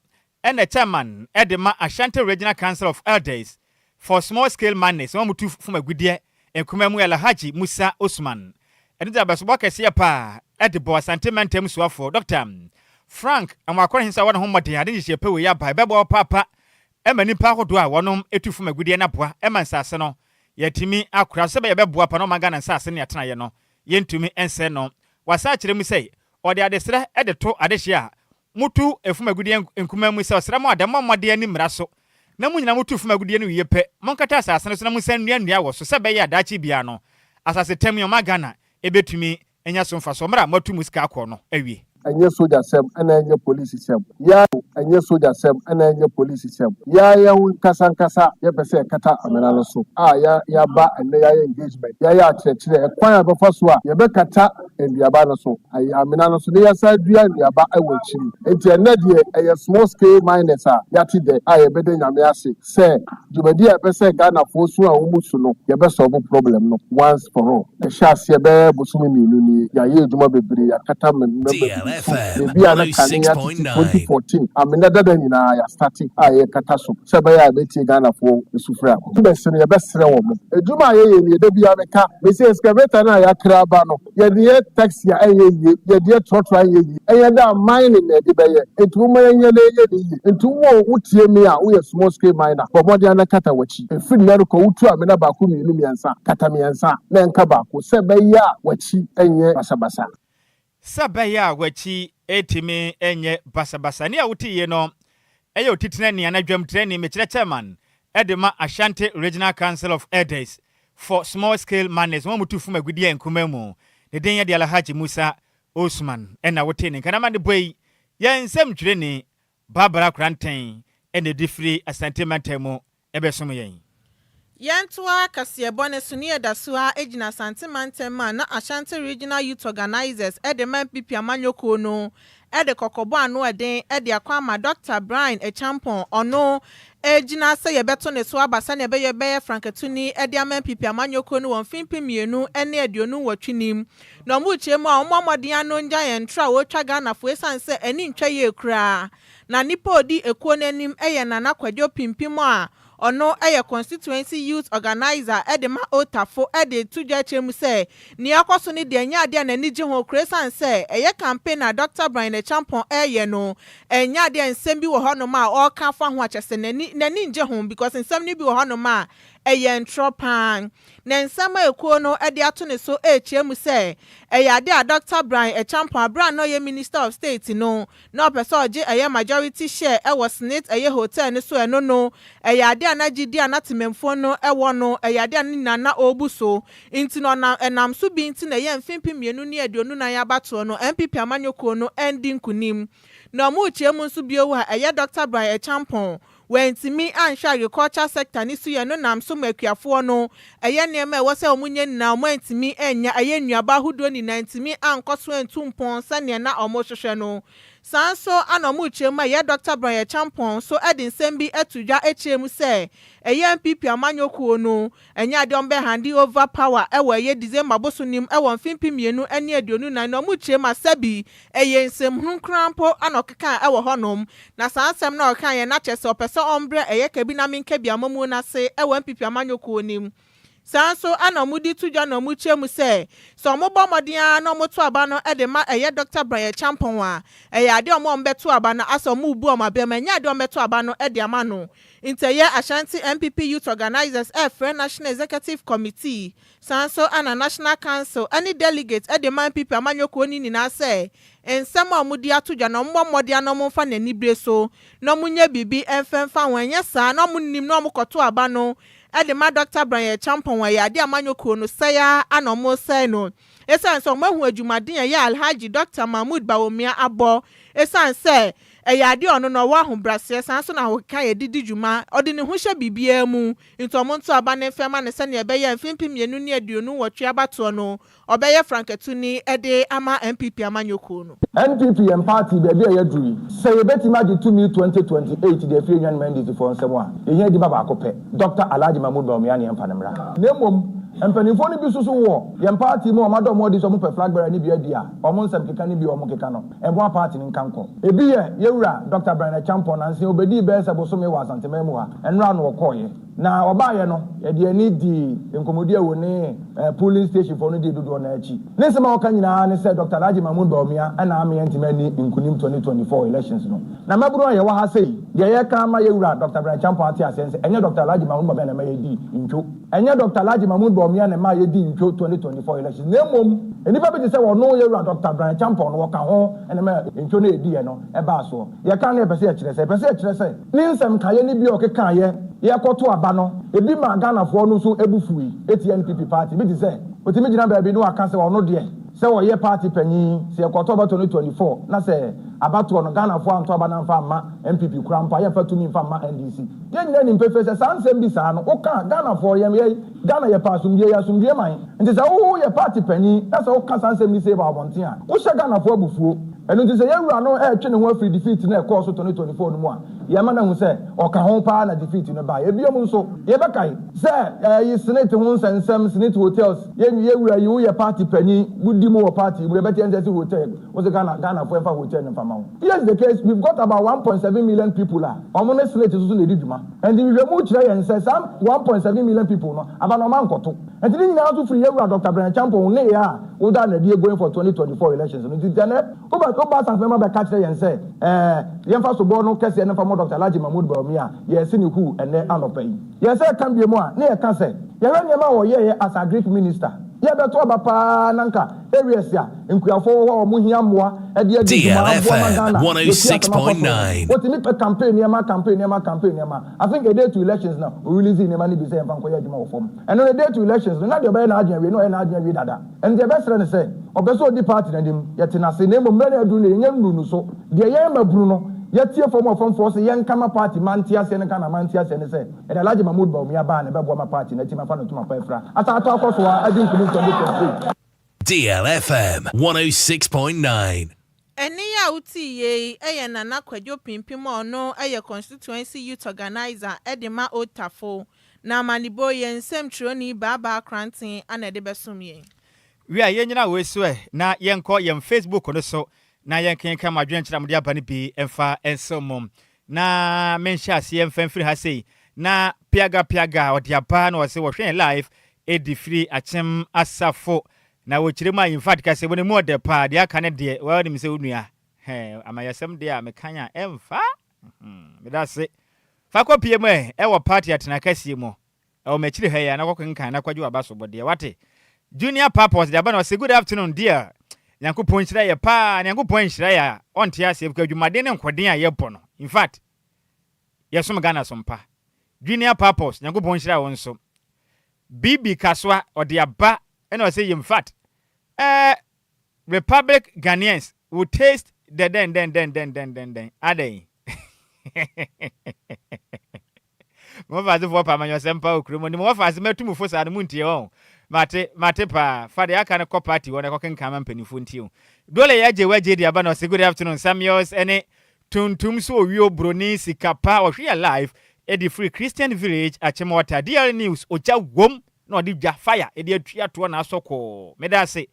ɛna chairman de ma Ashanti Regional Council of Elders for Small Scale Miners, wɔn a wɔtu fam agudeɛ nkuma mu, Alhaji Musa Osman, ɛno de abɛsobɔ kɛseɛ paa ɛde bɔ Asante mantam soafoɔ Dr Frank Amoakohene sɛ wɔne ho mmɔden ade nhyehyɛ pɛ wei aba ɛbɛboa paapa ɛma nipa ahodoɔ a wɔnom etu fam agudeɛ no aboa ɛma nsase no yɛtumi akora so sɛ bɛyɛ bɛboa pa na ɔma Ghana nsase ne atenaeɛ no yɛntumi nsɛ no. Wasa akyerɛ mu sɛ ɔde adesrɛ de to adehyeɛ a mutu efum agudeɛ nkuma mu sɛ ɔsrɛ mo ada mo mmɔden ani mmara so na mo nyinaa mutu fam agudeɛ no wie pɛ, monkata asase no so na monsan nnua nnua wɔ so sɛ bɛyɛ adaakye biara no asase tam yi ɔma Ghana ebɛtumi anya so mfasoɔ mmerɛ a moatu mu sika akɔ no awie. Ɛnyɛ soja sɛm ɛna ɛnyɛ polisi sɛm yaa, ɛnyɛ soja sɛm ɛna ɛnyɛ polisi sɛm yaa. Yɛn ho nkasa nkasa yɛpɛ sɛ yɛkata amena no so a ya yaba ɛnɛ yɛayɛ engagement, yɛayɛ akyerɛkyerɛ ɛkwan a bɛfa so a yɛbɛkata nnuaba no so, ayi amena no so, ne yɛsa dua nnuaba ɛwɔ akyiri. Nti ɛnɛ deɛ ɛyɛ small scale miners a yɛate dɛ a yɛbɛda Nyame ase sɛ dwumadi a yɛpɛ sɛ Ghanafoɔ so a wɔn so no yɛbɛ solve problem no once for all. Ɛhyɛ aseɛ bɛyɛ bosome 2 nie, yɛayɛ adwuma bebree, yɛakata mmɛmɛ bebree so. DLFM Beebi a na kane yɛatete 106.9. 2014 amena dada nyinaa, yɛa start a yɛkata so sɛ ɛbɛyɛ a yɛbɛtie Ghanafoɔ esufrɛ a bɛsere yɛbɛsrɛ wɔn mo. Adwuma a yɛyɛ ni yɛda biara meka mesi excavator no a yɛakra aba no, yɛde yɛ taxi a ɛyɛ yie, yɛde yɛ trɔtrɔ a ɛyɛ yie, ɛyɛ dɛ a mining na yɛde bɛyɛ. Nti wɔn yɛnyɛ na ɛyɛ ne yie. Nti wo wotie mi a woyɛ small scale miner, bɔ mmɔden ana kata w'akyi. Efiri nnɛ rekɔ, wotu amena baako, mmienu, mmiɛnsa, kata mmiɛnsa na ɛnka baako sɛ ɛbɛyɛ a w'akyi ɛnyɛ basabasa. Sɛ bɛyɛ a w'akyi ɛtumi nyɛ basabasa. Ne a wote yie no ɛyɛ otitenani anaa dwamtirani, mekyerɛ chairman ɛde ma Ashanti Regional Council of Elders for Small Scale Miners, wɔn a mutu fam agudeɛ nkuma mu, ne din yɛ de Alhaji Musa Osman ɛna wote ne nkanama de bɔ yi. Yɛn nsɛm twerɛni Barbara Korantɛn ɛna ɛdi firi Asante mantam mu ɛbɛsom yɛn. Yɛntoa kaseɛbɔ ne so ne yɛda so a gyina Asante mantam a na Ashanti Regional Youth Organizers de ma NPP amanyɔkuo no de kɔkɔbɔ ano ɛden de akɔ ama Dr Bryan Acheampong, ɔno gyina sɛ yɛbɛto ne so aba sɛnea ɛbɛyɛ bɛyɛ frankatuni de ama NPP amanyɔkuo no wɔ mfe 2028 nim. Na ɔmo kyerɛ mu a ɔmo mmɔden ano ngya yɛn ntoro a wɔretwa Ghanafoɔ, esiane sɛ ani ntwa yie koraa. Na nipa a odi ekuo n'anim yɛ Nana Kwadwo Pimpim a ɔno yɛ constituency youth organizer de ma Otafo, de to dwa kyerɛ mu sɛ nea akɔ so no deɛ, ɛnyɛ adeɛ a n'ani gye ho kura, esiane sɛ ɛyɛ campaign a Dr Bryan Acheampong ɛreyɛ no, ɛnyɛ adeɛ nsɛm bi wɔ hɔnom a ɔreka fa ho akyɛ sɛ n'ani ngye ho, because nsɛm no bi wɔ hɔnom a ɛyɛ ntorɔ paa. Na nsɛm a ekuo no de ato ne so ɛrekyerɛ mu sɛ ɛyɛ ade a Dr Bryan Acheampong, abere a na ɔyɛ Minister of State no, na ɔpɛ sɛ ɔgye ɛyɛ majority share ɛwɔ SSNIT ɛyɛ hotel no so. Ɛno no ɛyɛ ade a n'agye di a n'atemamfoɔ no ɛwɔ no, ɛyɛ ade a ne nyinaa na ɔrebu so. Nti no ɔnam ɛnam so bi nti na ɛyɛ mfe 2024 abatoɔ no NPP amanyɔkuo no ɛndi nkunim. Na ɔmo rekyerɛ mu nso bio a ɛyɛ Dr Bryan Acheampong wɔntumi anhwɛ agriculture sector ne so yɛ no, nam so ma akuafoɔ no ɛyɛ nneɛma a ɛwɔ sɛ wɔn nyɛ nyinaa wɔn antumi anya, ɛyɛ nnuaba ahodoɔ nyinaa ntumi ankɔ so antu mpɔn sɛnea na wɔn hwehwɛ no. Saa nso ana wɔn rekyerɛ mu a ɛyɛ Dr Bryan Acheampong nso de nsɛm bi ato dwa akyerɛ mu sɛ ɛyɛ NPP amanyɔkuo no ɛnyɛ adeɛ wɔn bɛ hand over power ɛwɔ ɛyɛ December boso nim ɛwɔ mfe 2024. Na wɔn rekyerɛ mu asɛbi ɛyɛ nsɛmhunu koraa mpo ana ɔkeka ɛwɔ hɔnom. Na saa nsɛm na ɔka yɛn n'akyɛ sɛ ɔpɛ sɛ ɔmbrɛ ɛyɛ kabi na menka bi amamuo n'ase ɛwɔ NPP amanyɔkuo nim. Saa nso ana ɔmo de to dwa na ɔmo kyerɛ mu sɛ ɔmo bɔ mmɔden ara na ɔmo to aba no de ma ɛyɛ Dr Bryan Acheampong a, ɛyɛ adeɛ ɔmo a ɔmo bɛto aba no asɛ ɔmo bu ɔmo abɛn mu, ɛnyɛ adeɛ ɔmo bɛto aba no de ama no. Nti ɛyɛ Ashanti NPP Youth Organizers ɛfrɛ National Executive Committee, saa nso ana National Council ɛne delegate ɛde ma NPP amanyɔkuo no nyinaa sɛ nsɛm a wɔde ato dwa na ɔmo mmɔden na ɔmo mfa n'ani bere so na ɔmo nyɛ biribi mfɛmfa wɔn. Ɛnyɛ saa na ɔmo nim na ɔmo kɔto aba no ɛde ma Dr Bryan Acheampong, ɛyɛ adeɛ amanyɔkuo no sɛya ana ɔmo sɛɛ no, esiane sɛ ɔmo ahu adwumaden a ɛyɛ Alhaji Dr Mahmood Bawumia abɔ, esiane sɛ ɛyɛ adeɛ ɔno na ɔwɔ ahobrɛaseɛ, saa nso na ahokeka yɛ didi dwuma, ɔde ne ho hyɛ biribiara mu. Nti ɔmo nto aba ne mfɛma ne sɛnea ɛbɛyɛ mfe 2028 abatoɔ no ɔbɛyɛ frankatuni ɛde ama NPP amanyɔkuo no. NPP yɛn party, baabi a yɛduru yi, sɛ yɛbɛtumi agye tumi 2028 deɛ afiri nwanom NDC foɔ nsɛm a yɛhia di ba baako pɛ, Dr Alhaji Mahmood Bawumia, ne yɛmfa no mmra. Na mmom Mpanimfoɔ no bi nso so wɔ yɛn party mu a wɔn ada wɔn adi sɛ wɔn pɛ flag bearer no bi adi a, wɔn nsɛm keka no bi a wɔn keka no, ɛmmoa party no nka nkɔ. Ebi yɛ yɛwura Doctor Bryan Acheampong, nansa yi ɔbɛdii bɛyɛ sɛ bosome wɔ Asanteman mu ha, ɛnora na ɔkɔeɛ. Na ɔbaeɛ no, yɛde yɛn ani dii nkɔmmɔdi a wɔne polling station foɔ no dii dodoɔ no ara akyi. Ne nsɛm a ɔka nyinaa ne sɛ Doctor Alhaji Mahmood Bawumia na ama yɛantumi anni nkunim 2024 elections no. Na mmabunu a yɛwɔ ha sei, deɛ yɛreka ama yɛn wura Doctor Bryan Acheampong ate aseɛ ne sɛ ɛnyɛ Doctor Alhaji Mahmood Bawumia na ɛma yɛdii ntwo. Ɛnyɛ Doctor Alhaji Mahmood Bawumia na ɛmaa yɛdii ntwo 2024 elections na mmom nnipa bi te sɛ ɔno yɛn wura Doctor Bryan Acheampong no wɔka ho na ɛma ntwo no a yɛdiiɛ no baa soɔ. Yɛka no yɛpɛ sɛ yɛkyerɛ sɛ, yɛpɛ sɛ yɛkyerɛ sɛ ne nsɛm nkaeɛ no bi a ɔkekaeɛ yɛrekɔto aba no, ebi maa Ghanafoɔ no nso bo fuui tia NPP party. Bi te sɛ, ɔtumi gyina baabi na waka sɛ ɔno deɛ, sɛ ɔyɛ party panyin, sɛ yɛkɔto aba 2024 na sɛ abatoɔ no Ghanafoɔ anto aba no amfa amma NPP koraa mpo a, yɛmfa tumi mfa mma NDC. Yɛn nyinaa nim pefee sɛ saa nsɛm bi saa no, woka a, Ghanafoɔ, yɛn, yɛn, Ghana yɛpɛ asomdwoeɛ, yɛyɛ asomdwoeɛ man. Nti sɛ woyɛ party panyin na sɛ woka saa nsɛm bi sei wɔ abɔnten a, wohyɛ Ghanafoɔ abufuo. Ɛno nti sɛ yɛn wura no retwe ne ho afiri defeat no a ɛkɔɔ so 2024 no mu a, yɛma no ahu sɛ ɔka ho paa na defeat no baeɛ. Biom nso, yɛbɛkae sɛ ɛyi Senate ho nsɛnsɛm, Senate hotels, yɛn yɛn wura yi woyɛ party panyin, wodi mu wɔ party yi mu, yɛbɛte yɛn sɛ ɛsi hotel, wo se Ghana Ghanafoɔ mfa hotel no mfa ma wo. Here's the case, we've got about 1.7 million people a wɔn ne Senate nso so na ɛdi dwuma. Ɛnti nhwehwɛmu kyerɛ yɛn sɛ saa 1.7 million people no, aba no wɔn ankɔto. Ɛnti ne nyinaa nso firi yɛn wura Doctor Bryan Acheampong nneyɛɛ a wodaa no adie going for 2024 elections no. Nti ɛnnɛ woba woba Asante mɛma bɛka kyerɛ yɛn sɛ ɛɛ yɛmfa sobɔ no kɛseɛ no mfa mmɔ Doctor Alhaji Mahmood Bawumia a yɛrese ne huu ɛnnɛ anɔpa yi. Yɛsɛ yɛka biom a ne yɛka sɛ yɛhwɛ nneɛma a wɔyɛeɛ as agric minister yɛbɛto aba paa na nka areas a nkuafoɔ wɔ hɔ a wɔn hia mmoa de adi dwuma aboa ma DLFM Ghana yɛtua asɛm akɔ soro no 106.9. wɔtumi pɛ campaign nneɛma campaign nneɛma campaign nneɛma. I think a day to elections na o release nneɛma no bi sɛ yɛmfa nkɔyɛ adwuma wɔ fam. Ɛno no day to elections no na deɛ ɔbɛyɛ n'adwene awie na ɔyɛ n'adwene awie dada. Ɛno nti yɛbɛsrɛ no sɛ ɔpɛ sɛ ɔdi party no anim, yɛte no ase na mmom mmerɛ no aduru no yɛnyɛ nnuru no so. Deɛ yɛn mmabunu no yɛtie fam wɔ famfoɔ se yɛnka ma party ma nte aseɛ no Ghana ma nte aseɛ ne sɛ ɛde Alhaji Mahmood Bawumia ba a na ɛbɛboa ma party no atumi afa no ntoma pa afira asan atɔ akɔ so ara adi nkunim 2023. DLFM 106.9. Ɛnne yi a wotee yei yɛ Nana Kwadwo Pimpim a ɔno yɛ Constituency Youth Organiser de ma Old Tafo. Na amanebɔ yi, yɛn nsɛmtwerɛni Baabaa Koranteng na ɛde bɛsom yɛn. Wie a, yɛnnyina wei so ɛ na yɛnkɔ yɛn Facebook no so na yɛnkenkan mo adwenkyerɛ a mode aba no bi mfa nsew mo. Na menhyɛ aseɛ mfa mfiri ha sei. Na Piaga Piaga ɔde aba na ɔse wɔhwɛ yɛn live ɛdi firi Akyem Asafo. Na wɔkyerɛ mu a infact ka sɛ wɔn mu ɔdɛ paa deɛ aka no deɛ wonim sɛ wo nua hɛn amayɛsɛm deɛ a mekan a ɛmfa hmm, meda ase. Fa kɔ pie mu ɛ ɛwɔ party atena kɛseɛ mu ɛwɔ m'akyiri ha yi a na kɔ kenkan na kɔgye w'aba so bɔdeɛ wate. Junior Purpose de aba na ɔse good afternoon dear Nyankopɔn nhyira yɛ paa Nyankopɔn anhyira yɛ a ɔnte aseɛ because adwumaden ne nkɔden a yɛbɔ no infact yɛsom Ghana som pa. Junior Purpose Nyankopɔn nhyira wo nso. BB Kasoa ɔde aba ɛna ɔse infact eh Republic Ghanaians will taste the dɛn dɛn dɛn dɛn dɛn dɛn dɛn adɛn mo wɔfa pa amanyɔsɛm pa wɔ kurom ni mo wɔfa ase matu mo fo saa no mo ntie wɔn mate mate paa fa deɛ aka no kɔ party hɔ na ɛkɔ kenkan ma mpanimfoɔ ntie o dole yɛ agye wagye di aba na ɔse good afternoon Samuels ɛne tuntum so owio broni sika pa ɔhwe yɛ live ɛde firi Christian Village Achimota DL News ogya wom na ɔde dwa fire ɛde atua toɔ na asɔ kɔɔ meda ase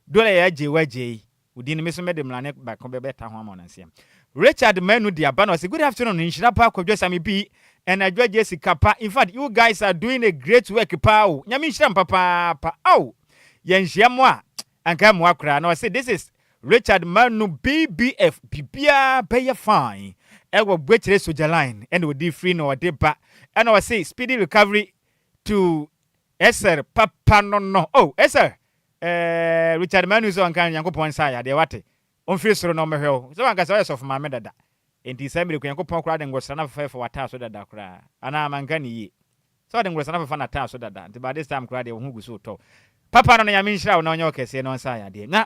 dole yɛ agye wagye wo din no me so mɛde mmrane baako bɛbɛta ho ama wo nanseɛ. Richard Manu de aba na ɔse good afternoon nhyira paa Kwadwo Sami bi and Adwoa Jessica pa in fact you guys are doing a great work paa o Nyame nhyira mo papaapa oh yɛnhyia mo a anka ɛmmoa koraa na ɔse this is Richard Manu BBF biribiara bɛyɛ fine ɛwɔ Bwekyere Soja line ɛna ɔde firi na ɔde ba ɛna ɔse speedy recovery to Eser papa no no oh Eser eh Richard Manu sɛ ɔnka Nyankopɔn nsa ayadeɛ wate ɔmfiri soro na ɔmmɛhwɛ wo sɛ wankasa ɔyɛ sɔfo maame dada enti saa mmerɛ ku Nyankopɔn koraa de ngosra no afefɛfɛ wataa so dada koraa anaa manka ne yie sɛ ɔde ngosra no afefa nataa so dada nti by this time koraa deɛ wo ho gu so tɔ papa no no Nyame nhyira wo na ɔnyɛ wo kɛseɛ na ɔnsa ayadeɛ na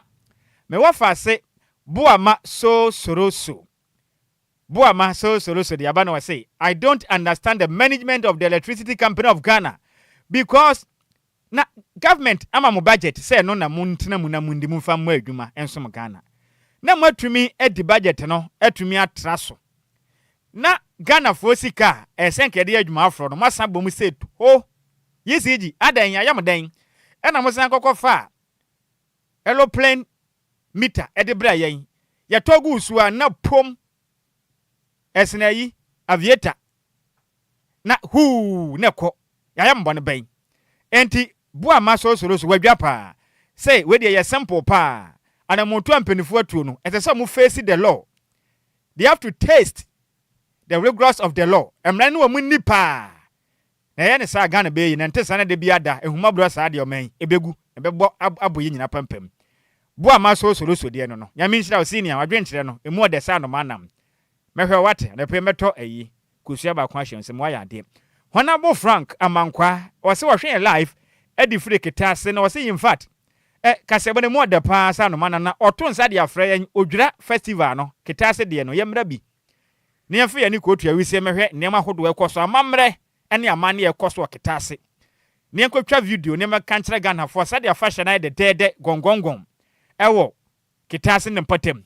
mewɔ fa se boa ma so soro so Boama so soro so de aba na ɔse I don't understand the management of the electricity company of Ghana because na government ama mo budget sɛ ɛno na montena mu na mondi momfa mmɔ adwuma nsom Ghana na moatumi adi budget no atumi atra so na Ghanafoɔ sika a ɛsɛ nka yɛde yɛ adwuma aforɔ no moasan bɔ mu sɛ ho ECG adɛn yɛayɛ mo dɛn? Ɛna mosan kɔkɔ faa aeroplane meter de brɛɛ yɛn. Yɛtɔ guu so a na pom ɛsene ayi, aviator, na huu na ɛkɔ. Yɛayɛ mo bɔne bɛn? Enti boa ma soosoroso wadwa paa. Sei wei deɛ ɛyɛ simple paa. Anamontuo a mpaninfoɔ atuo no, ɛsɛ sɛ wɔn face the law. They have to taste the rigorous of the law. Mmara no ne wɔn nni paa. Na ɛyɛ ne saa a Ghana bɛyɛ yie, na ɛnte saa na da biara da ahummɔborɔ saa deɛ ɔman yi ɛbɛgu, ɛbɛbɔ abɔ yɛn nyinaa apampam. Boa ma soosoroso deɛ no no. Nyame nhyira wo senior, w'adwenkyerɛ no ɛmu ɔdɛ sɛ anomaa nam. Mɛhwɛ wo wate, anɔpa yi mɛtɔ ayi, kosua baako ahyɛ wo nsam, woayɛ adeɛ. Honourable Frank Amankwah, ɔse ɔhwɛ yɛn live ɛde firi Ketaase na ɔse infact ɛ kaseɛbɔ no ɛmu ɔdɛ paa sɛ anomaa nam na ɔto nsa de afrɛ yɛn Odwira festival no, Ketaase deɛ no yɛmmra bi na yɛmfa yɛn ani kɔɔtua wisie mmɛhwɛ nneɛma ahodoɔ ɛkɔ so, amammerɛ ne amanneɛ a ɛkɔ so wɔ Ketaase na yɛnkɔtwa video na yɛmmɛka nkyerɛ Ghanafoɔ sɛdeɛ afahyɛ no ayɛ dɛdɛɛdɛ gɔngɔngɔn ɛwɔ Ketaase ne mpɔtam.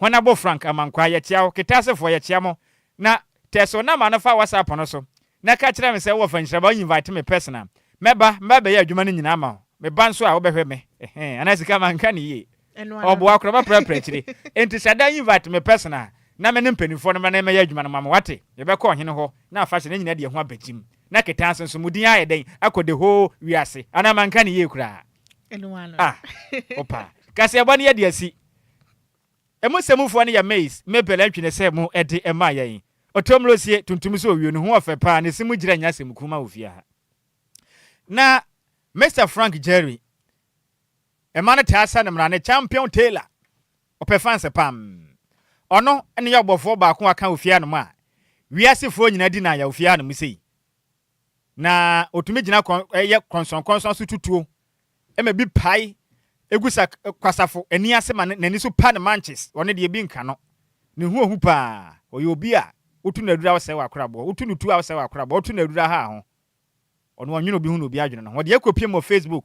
Honourable Frank Amankwaa, yɛkyea wo. Ketaasefoɔ, yɛkyea mo. Na tɛs wo number no fa WhatsApp no so na ka kyerɛ me sɛ wowɔ Fanhyiraba, wo invite me personal. Mɛba, mɛba abɛyɛ adwuma no nyinaa ama wo. Meba nso a, wobɛhwɛ me. Ɛhɛn, anaa sika manka no yie. Ɔboa koraa, ɔbɛprapra akyire. Enti hyɛ da invite me personal na me ne mpanimfoɔ no mmra na yɛmmɛyɛ adwuma no mma mo, woate? Yɛbɛkɔ ɔhene hɔ na afahyɛ no nyinaa de yɛn ho abɛgyim. Na Ketaase nso, mo din ayɛ dɛn akɔ the whole wiase. Anaa manka no yie koraa? Ah, opa. Kaseɛbɔ no yɛde asi. Emu sɛmufoɔ no yɛ maize, mabel antwi ne sɛ mo de ɛmaa yɛn. Otomlosie, tuntum sɛ owuo, ne ho ɔfɛ paa, ne se mu gyira nyɛ asɛm kuma wɔ fie ha. Na Mister Frank Jerry, ɛma no taa sɛ no mmara ne Champion Taylor, ɔpɛ fans pam. Ɔno ne yɛ ɔbɔfoɔ baako a aka wɔ fie hanom a wiasefoɔ nyinaa di no aya wɔ fie hanom sei. Na ɔtumi gyina kɔn yɛ kɔnsɔnkɔnsɔn so tutuo ma bi pae gu sa kwasafo ani ase ma n'ani so pa ne manches. Ɔno deɛ bi nka no. Ne ho ohu paa. Ɔyɛ obi a wotu no aduru a wosɛe w'akorabɔ, wotu no tuo a wosɛe w'akorabɔ, wotu no aduru a ha ho. Ɔno ɔnwene obi ho na obi adwene ne ho. Ɔde akɔpiem wɔ Facebook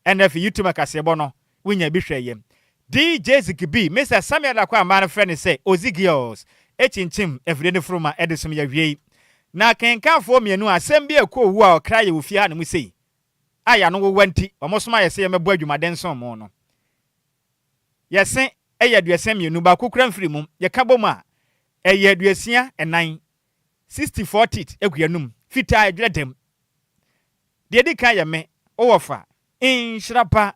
ɛna afei YouTube akaseɛbɔ no wonya bi hwɛ yɛ. DJ Ziggy B, Mister Samuel Darko a mmaa no frɛ no sɛ Ozzy Girls, kyinkyim afidie no foroma de som yɛ awiei. Na akenkanfoɔ mmienu a asɛm bi rekɔ owu a ɔkra yɛ wɔ fie hanom sei a yɛano wowa nti wɔsoma yɛ sɛ yɛmmɛbɔ adwumaden nsom mo no. Yɛse ɛyɛ 32, baako kura mfiri mu, yɛka bom a ɛyɛ 64, 64 teeth agu yɛanom, fitaa ɛdwerɛ dam. Deɛ ɛdi kan yɛ me, wo wɔfa, Nhyira pa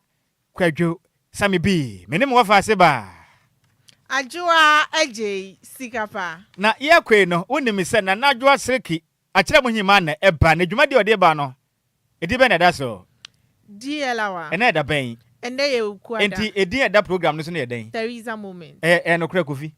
Kwadwo Sammy B, me ne me wɔfa ase baa. Adwoa Adjei sika pa. Na yɛkɔe no, wonim sɛ Nana Adwoa Seriki akyerɛ mo hemaa na ɛba, na dwumadi a ɔde ba no, edin bɛn na ɛda so? DL Awa. Ɛnnɛ ɛda bɛn? Ɛnnɛ yɛ Okuada. Enti edin a ɛda program no so no yɛ dɛn? Theresa Moment. Ɛyɛ ɛyɛ nokorɛ Kofi?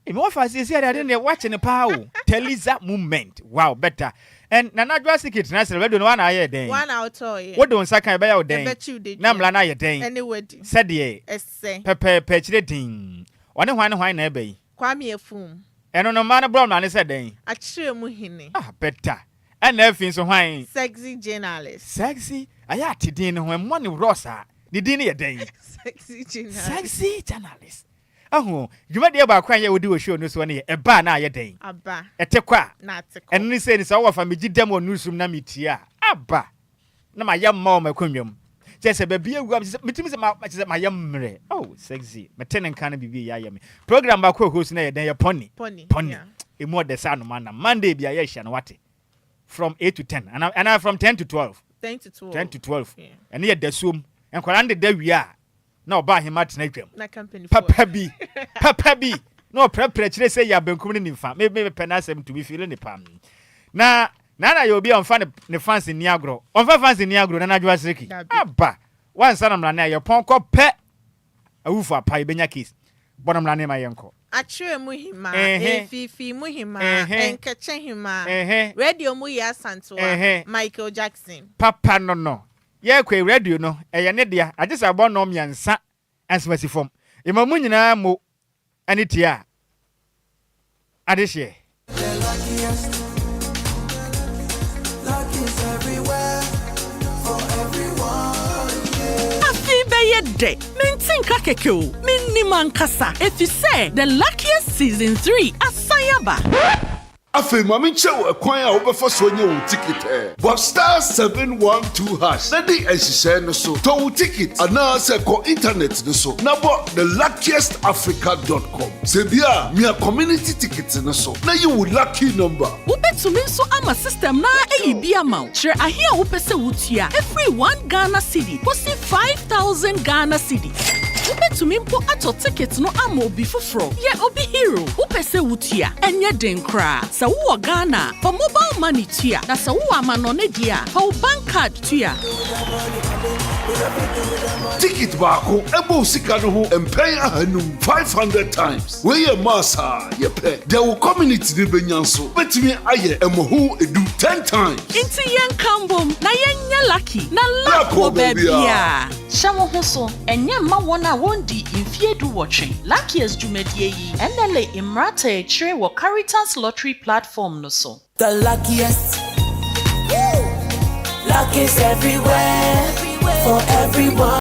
Ei me wɔfa siesie ade ade neɛ wakye no paa o Teliza moment wow better and Nana Adwoa Siki tena ase radio no woa na ayɛɛ dɛn? Woa na wotɔɔeɛ. Wode wo nsa ka ɛbɛyɛ wo dɛn? Ɛbɛkye wo Na mmara no ayɛ dɛn? Ɛne wadi. Sɛdeɛ. Ɛsɛ. Pɛpɛɛpɛ akyire dinn. Ɔne hwan ne hwan na ɛba yi? Kwame Afum. Ɛno no mmaa no borɔ mmara no sɛ dɛn? Akyerɛ mu hene. Ah better ɛna afei nso hwan? Sexy journalist. Sexy ayɛ ate din no ho ɛmmɔ ne worɔ saa ne din no yɛ dɛn? Sexy journalist. Sexy journalist. Ahu, dwumadie baako a ɛyɛ wodi wɔ show no soɔ no yɛ ɛba a na ayɛ dɛn? Aba. Ɛte kɔ a. Na ate kɔ. Ɛno ne sei no sɛ wowɔ fa megye dam wɔ newsroom na metie a, aba na mayɛ mma wɔ m'akonnwa mu. Kyerɛ sɛ baabi awu a metumi sɛ ma kyerɛ sɛ mayɛ mmerɛ. Oh, sexy. Mete ne nka no biribi yɛ ayɛ me. Program baako a host no yɛ dɛn yɛ pɔni. Pɔni. Pɔni. Emu ɔdɛ sɛ anoma nam. Monday bi a yɛhyia no wate. From 8 to 10. Ana ana from 10 to 12. 10 to 12. 10 to 12. Ɛno yɛ dasuom. Nkwadaa no deda wie a na ɔba ahemma tena dwam. Papa bi, papa bi, na ɔprɛprɛ kyerɛ sɛ yɛ abenkum ne nimfa. Me me pɛ n'asɛm to me feel ne pam. Na Nana yɛ obi a ɔmfa ne ne fans nni agorɔ. Ɔmfa fans nni agorɔ Nana Adwoa Seriki. Aba, wansa na mmrane a yɛpɔn kɔ pɛ awufo apa yɛbɛnya case. Bɔ no mmrane ma yɛnkɔ. Akyerɛ mu hemaa, mfiifii mu hemaa, nkɛkyɛ hemaa, radio mu Yaa Asantewaa, Michael Jackson. Papa no no, Yɛrekɔ yi, radio no, ɛyɛ ne dea, agye sɛ abɔ nnɔn mmiɛnsa ansa wasi fam. Yɛma mo nyinaa mo ani tua adehyeɛ. Afei bɛyɛ dɛ! Mente nka kɛkɛ o, menim ankasa, efisɛ The Luckiest Season 3 asan aba! Afei ma menkyerɛ wo ɛkwan a wobɛfa so anya wo ticket ɛ. Bɔ *712# na di nhyehyɛe no so. Tɔ wo ticket anaasɛ kɔ internet no so na bɔ theluckiestafrica.com. Sɛ bi a, mia community ticket no so na yi wo lucky number. Wobɛtumi nso ama system na ayi bi ama wo. Kyerɛ ahe a wopɛ sɛ wotua ɛfiri 1 Ghana cedi kɔsi 5000 Ghana cedi. Wobɛtumi mpo atɔ ticket no ama obi foforɔ. Yɛ obi hero. Wopɛ sɛ wotua, ɛnyɛ den koraa. Sɛ wowɔ Ghana a, fa mobile money tua, na sɛ wowɔ amanɔne deɛ a, fa wo bank card tua. Ticket baako ɛbɔ wo sika no ho mpɛn 500, 500 times. Wei yɛ mass a yɛpɛ. Deɛ wo community no bɛnya nso bɛtumi ayɛ ɛmmɔho 10, 10 times. Nti yɛnka mbom na yɛnyɛ lucky na luck wɔ baabiaa. Hyɛ wo ho so, ɛnyɛ mma wɔn a wɔndi mfeɛ 18. Luckiest dwumadie yi, NLA mmara ta akyire wɔ Caritas Lottery platform no so. The luckiest. Luck is everywhere for everyone.